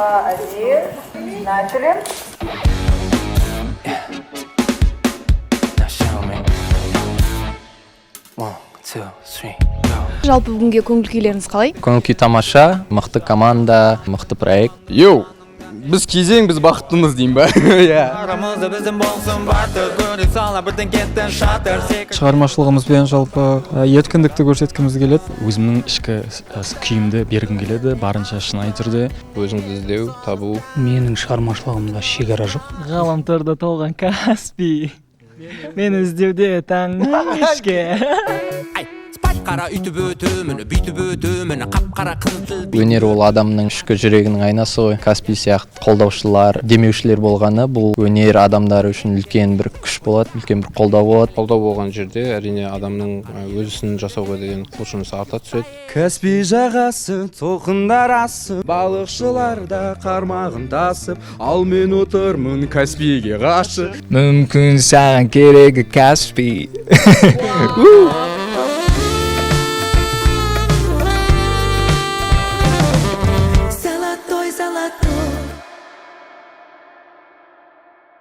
Два, один. Начали. Now show me. One, two, three, go. Жалпы, бүгінге көңіл күйлеріңіз қалай? Көңіл күй тамаша, мықты команда, мықты проект. Йоу, біз кезең, біз бақыттымыз деймін ба, иә. Арамызда біздің болсын батыр, көре сала бірден кеттің шатыр. Шығармашылығымызбен жалпы еркіндікті көрсеткіміз келеді. Өзімнің ішкі күйімді бергім келеді барынша шынайы түрде. Өзіңді іздеу, табу. Менің шығармашылығымда шекара жоқ. Ғаламторда толған Каспий мені іздеуде таңнан кешке. Қара, үйтіп өтемін, бүйтіп өтемін, қап қара қызыл. Өнер ол адамның ішкі жүрегінің айнасы ғой. Каспий сияқты қолдаушылар, демеушілер болғаны, бұл өнер адамдары үшін үлкен бір күш болады, үлкен бір қолдау болады. Қолдау болған жерде, әрине, адамның өз ісін жасауға деген құлшынысы арта түседі. Каспий жағасы, толқындар асып, балықшылар да қармағын тасып, ал мен отырмын Каспийге ғашық. Мүмкін, саған керегі Каспий.